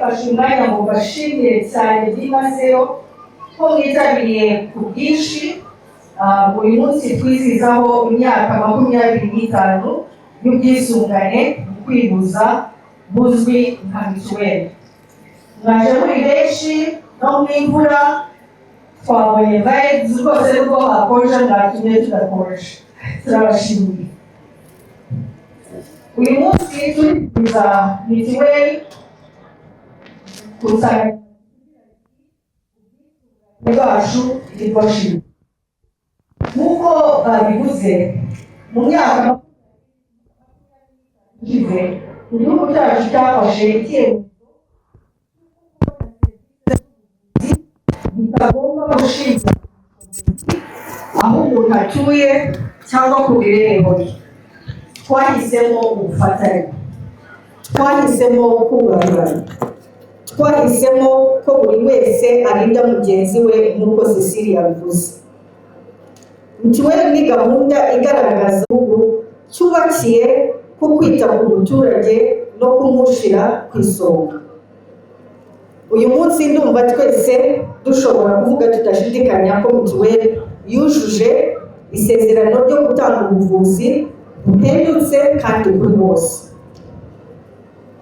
Mfashe umwanya ngo mbashimire cyane byimazeyo ko mwitabiriye ku bwinshi. Uyu munsi twizihizaho imyaka 25 y'ubwisungane mu kwivuza buzwi nka mituweli. Mwaje muri benshi no mu imvura, twabonye vibes rwose. Nubwo hakonje, mwatumye tudakonje, turabashimiye. Uyu munsi turizihiza mituweli ku nsanganyamatsiko bwacu nibwo shima. Nk'uko babivuze, mu myaka ishize igihugu cyacu cyafashe icyemezo bitagomba gushinga aho umuntu atuye cyangwa ku mibereho ye. Twahisemo ubufatanye, twahisemo kubahana, twahisemo ko buri wese arinda mugenzi we. Nk'uko Cecilia yabivuze, mituweli ni gahunda igaragaza igihugu cyubakiye ku kwita ku muturage no kumushyira ku isonga. Uyu munsi ndumva twese dushobora kuvuga tudashidikanya ko mituweli yujuje isezerano ryo gutanga ubuvuzi buhendutse kandi kuri bose.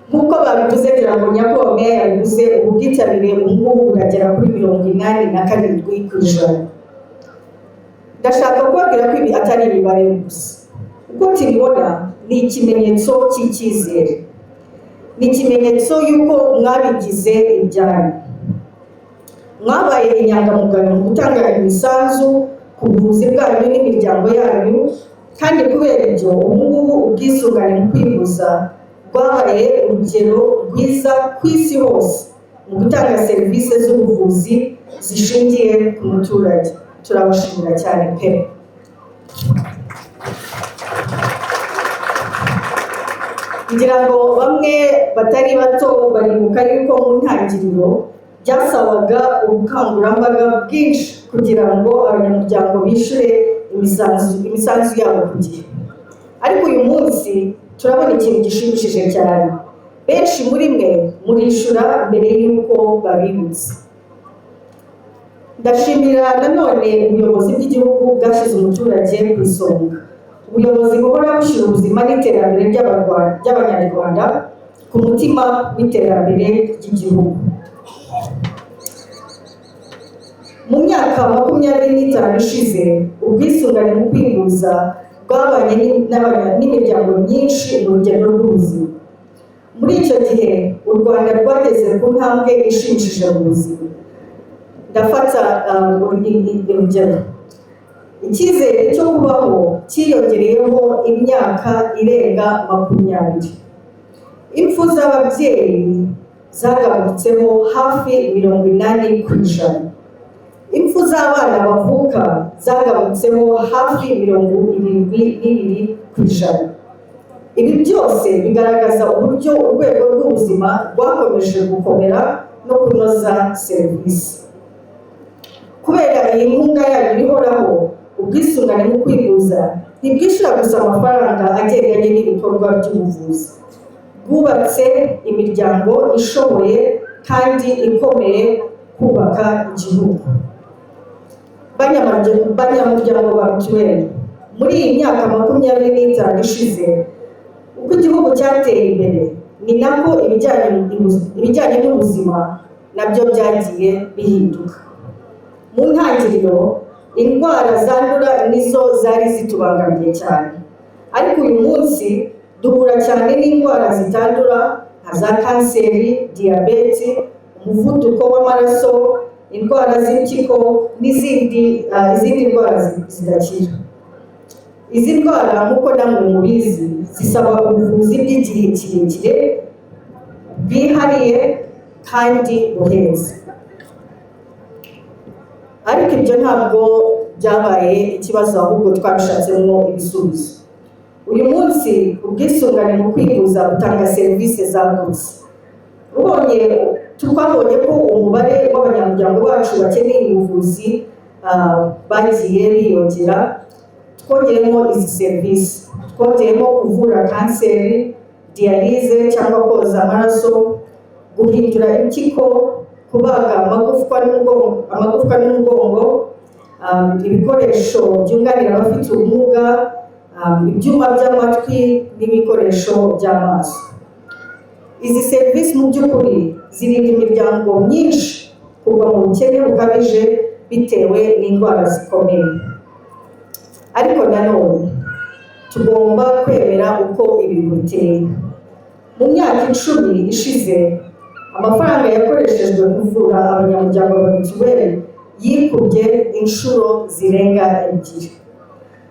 Nk'uko babivuze, ngira ngo nyakubahwa meya yabivuze, ubu bwitabire ubu ngubu buragera kuri 87%. Ndashaka kubabwira ko ibi atari imibare gusa. Uko tubibona, ni ikimenyetso cy'icyizere, ni ikimenyetso y'uko mwabigize ibyanyu, mwabaye inyangamugayo mu gutanga imisanzu ku buvuzi bwanyu n'imiryango yanyu. Kandi kubera ibyo, ubu ngubu ubwisungane mu kwivuza rwabaye urugero rwiza ku isi hose mu gutanga serivisi z'ubuvuzi zishingiye ku muturage. Turabashimira cyane pe. Ngira ngo bamwe batari bato baribuka yuko mu ntangiriro byasabaga ubukangurambaga bwinshi kugira ngo abanyamuryango bishyure imisanzu yabo ku gihe. Ariko uyu munsi turabona ikintu gishimishije cyane: benshi muri mwe murishyura mbere y'uko babibutsa. Ndashimira nanone ubuyobozi bw'igihugu bwashyize umuturage ku isonga, ubuyobozi buhora bushyira ubuzima n'iterambere ry'Abanyarwanda ku mutima w'iterambere ry'igihugu. Mu myaka 25 ishize, ubwisungane mu kwivuza bwabanye n'imiryango myinshi mu rugendo rw'ubuzima. Muri icyo gihe u Rwanda rwageze ku ntambwe ishimishije mu buzima. Ndafata urugero: icyizere cyo kubaho cyiyongereyeho imyaka irenga 20, impfu z'ababyeyi zagabanutseho hafi 80%, impfu z'abana bavuka zagabanutseho hafi 72%. Ibi byose bigaragaza uburyo urwego rw'ubuzima rwakomeje gukomera no kunoza serivisi. Kubera iyi nkunga yanyu ihoraho, ubwisungane mu kwivuza ntibwishyura gusa amafaranga agendanye n'ibikorwa by'ubuvuzi, bwubatse imiryango ishoboye kandi ikomeye kubaka igihugu. Banyamuryango ba mituweli, muri iyi myaka 25 ishize, uko igihugu cyateye imbere ni nako ibijyanye n'ubuzima nabyo byagiye bihinduka. Mu ntangiriro indwara zandura nizo zari zitubangamiye cyane, ariko uyu munsi duhura cyane n'indwara zitandura nka za kanseri, diyabete, umuvuduko w'amaraso, indwara z'impyiko n'izindi izindi ndwara zidakira. Izi ndwara, nk'uko namwe mubizi, zisaba ubuvuzi bw'igihe kirekire, bwihariye kandi buhenze. Ariko ibyo ntabwo byabaye ikibazo, ahubwo twabishatsemo ibisubizo. Uyu munsi ubwisungane mu kwivuza butanga serivisi zagutse. Ubonye, twabonye ko umubare w'abanyamuryango bacu bakeneye ubuvuzi bagiye biyongera, twongeyemo izi serivisi. Twongeyemo kuvura kanseri, dialyse cyangwa koza amaraso. guhindura impyiko, kubaga amagufwa n'umugongo, ibikoresho byunganira abafite ubumuga, ibyuma by'amatwi n'ibikoresho by'amaso. Izi serivisi mu by'ukuri zirinda imiryango myinshi kugwa mu bukene bukabije bitewe n'indwara zikomeye. Ariko nanone tugomba kwemera uko ibintu biteye. Mu myaka 10 ishize, amafaranga yakoreshejwe kuvura abanyamuryango ba mituweli yikubye inshuro zirenga ebyiri,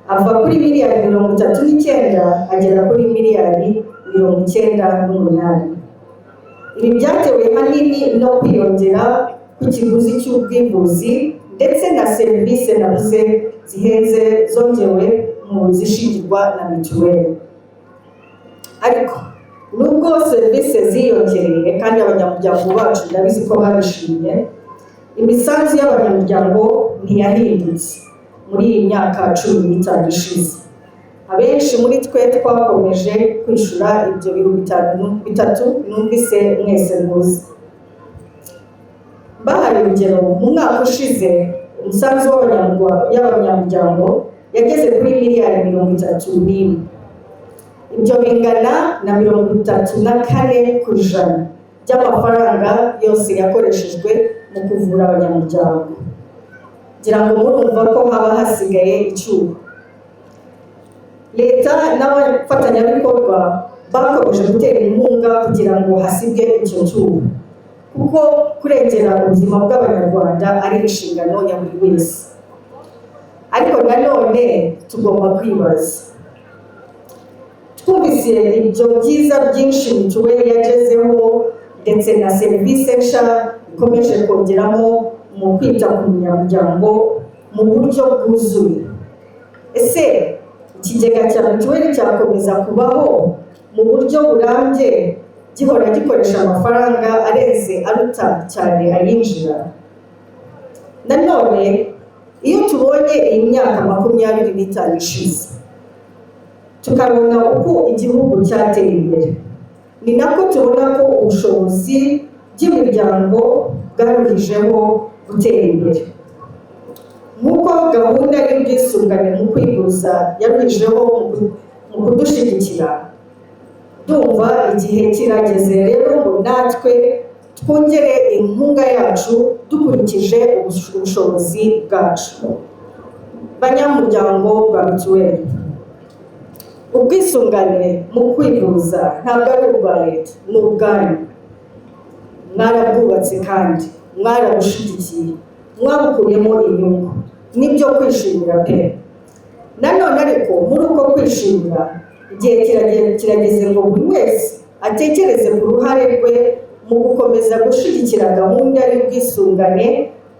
ava kuri miliyari 39 agera kuri miliyari 98. Ibi byatewe ahanini no kwiyongera kw'ikiguzi cy'ubwivuzi ndetse na serivisi navuze zihenze zongewe mu zishingirwa na mituweli. Ariko nubwo serivisi ziyongereye, kandi abanyamuryango bacu ndabizi ko babishimye, imisanzu y'abanyamuryango ntiyahindutse muri iyi myaka 15 ishize. Abenshi muri twe twakomeje kwishyura ibyo 3000 numvise mwese muzi. Bahaye urugero, mu mwaka ushize umusanzu y'abanyamuryango yageze kuri miliyari 31. Ibyo bingana na 34% by'amafaranga yose yakoreshejwe mu kuvura abanyamuryango. Ngira ngo murumva ko haba hasigaye icyuho. Leta n'abafatanyabikorwa bakomeje gutera inkunga kugira ngo hasibwe icyo cyuho, kuko kurengera ubuzima bw'Abanyarwanda ari inshingano ya buri wese. Ariko nanone tugomba kwibaza: twumvise ibyo byiza byinshi mituweli yagezeho ndetse na serivisi nshya ikomeje kongeramo mu kwita ku munyamuryango mu buryo bwuzuye, ese ikigega cya mituweli cyakomeza kubaho mu buryo burambye gihora gikoresha amafaranga arenze aruta cyane ayinjira? Nanone iyo tubonye iyi myaka 25 ishize, tukabona uko igihugu cyateye imbere, ni nako tubona ko ubushobozi bw'imiryango bwaruhijeho gutera imbere. Nk'uko gahunda y'ubwisungane mu kwivuza yaruhijeho mu kudushyigikira, ndumva igihe kirageze rero ngo natwe twongere inkunga yacu dukurikije ubushobozi bwacu. Banyamuryango ba mituweli, ubwisungane mu kwivuza ntabwo ari ubwa leta, ni ubwanyu. Mwarabwubatse kandi mwarabushigikiye, mwabukuyemo inyungu, nibyo kwishimira pe. Nanone ariko muri uko kwishimira, igihe kirageze ngo buri wese atekereze ku ruhare rwe mu gukomeza gushyigikira gahunda y'ubwisungane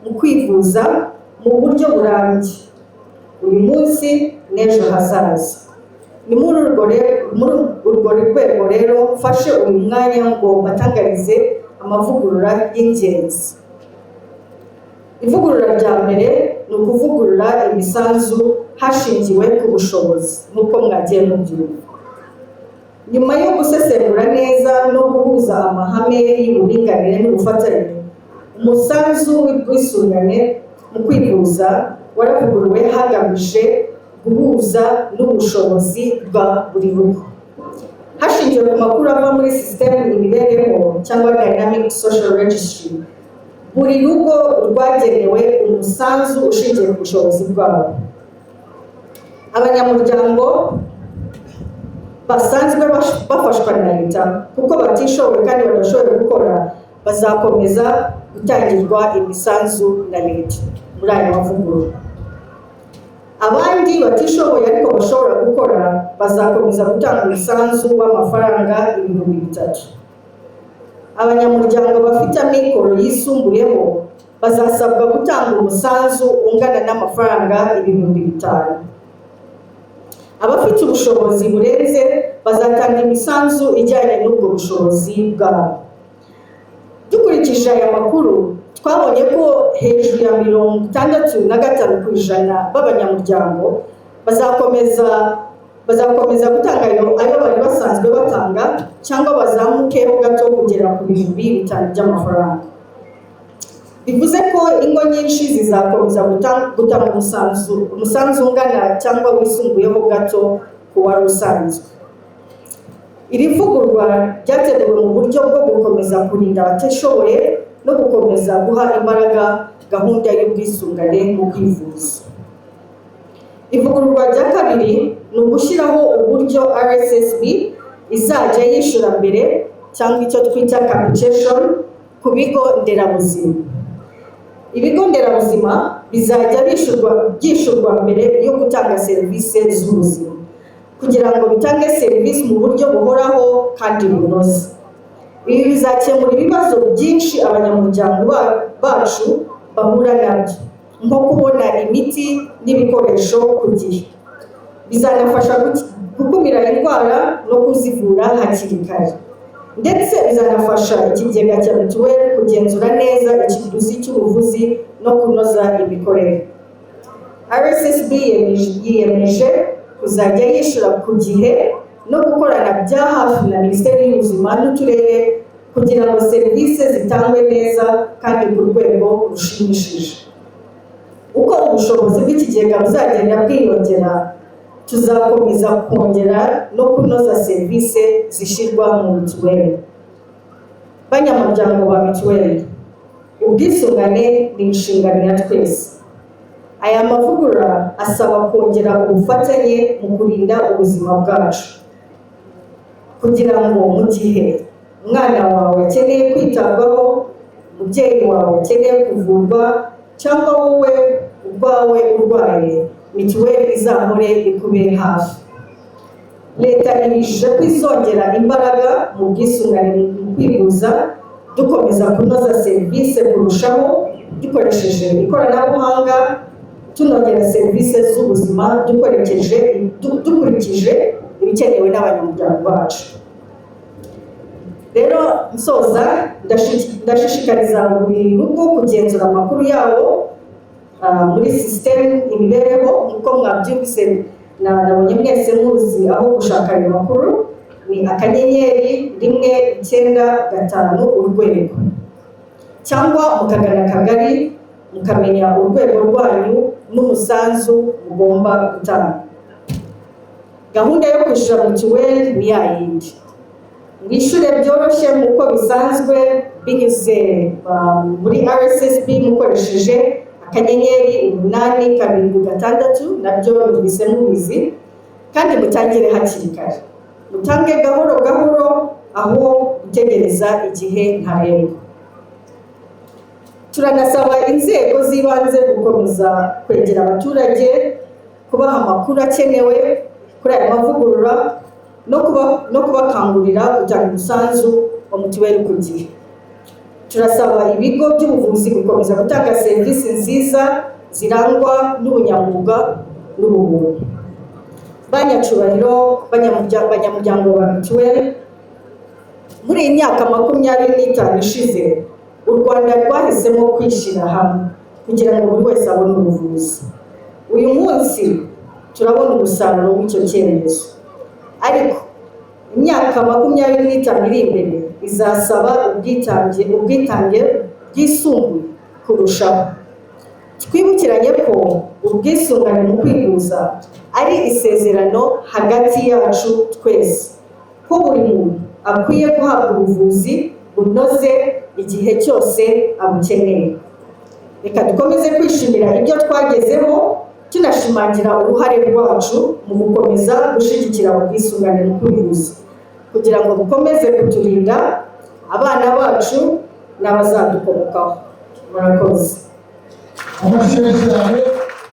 mu kwivuza mu buryo burambye, uyu munsi n'ejo hazaza. Ni muri urwo rwego rero mfashe uyu mwanya ngo mbatangarize amavugurura y'ingenzi. Ivugurura rya mbere ni ukuvugurura imisanzu hashingiwe ku bushobozi, nk'uko mwagiye mubyumva. Nyuma yo gusesengura neza no guhuza amahame y'uburinganire n'ubufatanye, umusanzu w'ubwisungane mu kwivuza waravuguruwe hagamije guhuza n'ubushobozi bwa buri rugo. Hashingiwe ku makuru ava muri sisitemu Imibereho cyangwa Dynamic Social Registry, buri rugo rwagenewe umusanzu ushingiye ku bushobozi bwabo. Abanyamuryango basanzwe bafashwa na leta kuko batishoboye kandi badashoboye gukora bazakomeza gutangirwa imisanzu na leta muri aya mavugurura. Abandi batishoboye ariko bashobora gukora bazakomeza gutanga umusanzu w'amafaranga 3000. Abanyamuryango bafite amikoro yisumbuyeho bazasabwa gutanga umusanzu ungana n'amafaranga 5000. Abafite ubushobozi burenze bazatanga imisanzu ijyanye n'ubwo bushobozi bwabo. Dukurikije aya makuru, twabonye ko hejuru ya 65% b'abanyamuryango bazakomeza Bazakomeza gutanga ayo bari basanzwe batanga cyangwa bazamukeho gato kugera ku 5000 by'amafaranga. Bivuze ko ingo nyinshi zizakomeza gutanga umusanzu ungana cyangwa wisumbuyeho gato ku wari usanzwe. Iri vugururwa ryateguwe mu buryo bwo gukomeza kurinda abatishoboye no gukomeza guha imbaraga gahunda y'ubwisungane mu kwivuza. Ivugururwa rya kabiri ni ugushyiraho uburyo RSSB izajya yishyura mbere, cyangwa icyo twita capitation, ku bigo nderabuzima. Ibigo nderabuzima bizajya byishyurwa mbere yo gutanga serivisi z'ubuzima, kugira ngo bitange serivisi mu buryo buhoraho kandi bunoze. Ibi bizakemura ibibazo byinshi abanyamuryango bacu bahura nabyo, nko kubona imiti n'ibikoresho ku gihe. Bizanafasha gukumira indwara no kuzivura hakiri kare, ndetse bizanafasha ikigega cya mituweli kugenzura neza ikiguzi cy'ubuvuzi no kunoza imikorere. RSSB yiyemeje kuzajya yishyura ku gihe no gukorana bya hafi na Minisiteri y'Ubuzima n'uturere kugira ngo serivisi zitangwe neza kandi ku rwego rushimishije. Uko ubushobozi bw'ikigega buzagenda bwiyongera, tuzakomeza kongera no kunoza serivisi zishyirwa mu mituweli. Banyamuryango ba mituweli, ubwisungane ni inshingano ya twese. Aya mavugurura asaba kongera ubufatanye mu kurinda ubuzima bwacu, kugira ngo mu gihe umwana wawe akeneye kwitabwaho, umubyeyi wawe akeneye kuvurwa, cyangwa wowe ubwawe urwaye, mituweli izahore ikube hafi. Leta ibijije ko izongera imbaraga mu bwisungane mu kwivuza, dukomeza kunoza serivisi kurushaho dukoresheje ikoranabuhanga, tunongera serivisi z'ubuzima dukurikije ibikenewe n'abanyamuryango bacu. Rero nsoza, ndashishikariza buri rugo kugenzura amakuru yabo muri sisitemu Imibereho. Nk'uko mwabyumvise, nabonye mwese muzi aho gushaka ayo makuru: ni *195#, cyangwa mukagana akagari mukamenya urwego rwanyu n'umusanzu mugomba gutanga. Gahunda yo kwishyura mituweli ni ya yindi: mwishyure byoroshye nk'uko bisanzwe binyuze muri RSSB mukoresheje *876, nabyo numvise mubizi, kandi mutangire hakiri kare, mutange gahoro gahoro aho gutegereza igihe ntarengwa. Turanasaba inzego z'ibanze gukomeza kwegera abaturage, kubaha amakuru akenewe kuri aya mavugurura no kubakangurira gutanga umusanzu wa mituweli ku gihe. Turasaba ibigo by'ubuvuzi gukomeza gutanga serivisi nziza zirangwa n'ubunyamwuga n'ubumuntu. Banyacubahiro, banyamuryango ba mituweli, muri iyi myaka 25 ishize, u Rwanda rwahisemo kwishyira hamwe kugira ngo buri wese abone ubuvuzi. Uyu munsi turabona umusaruro w'icyo cyemezo, ariko imyaka 25 iri imbere izasaba ubwitange bwisumbuye kurushaho. Twibukiranye ko ubwisungane mu kwivuza ari isezerano hagati yacu twese, ko buri muntu akwiye guhabwa ubuvuzi bunoze igihe cyose abukeneye. Reka dukomeze kwishimira ibyo twagezeho, tunashimangira uruhare rwacu mu gukomeza gushyigikira ubwisungane mu kwivuza, kugira ngo bukomeze kuturinda, abana bacu n'abazadukomokaho. Murakoze. Amashyi menshi cyane.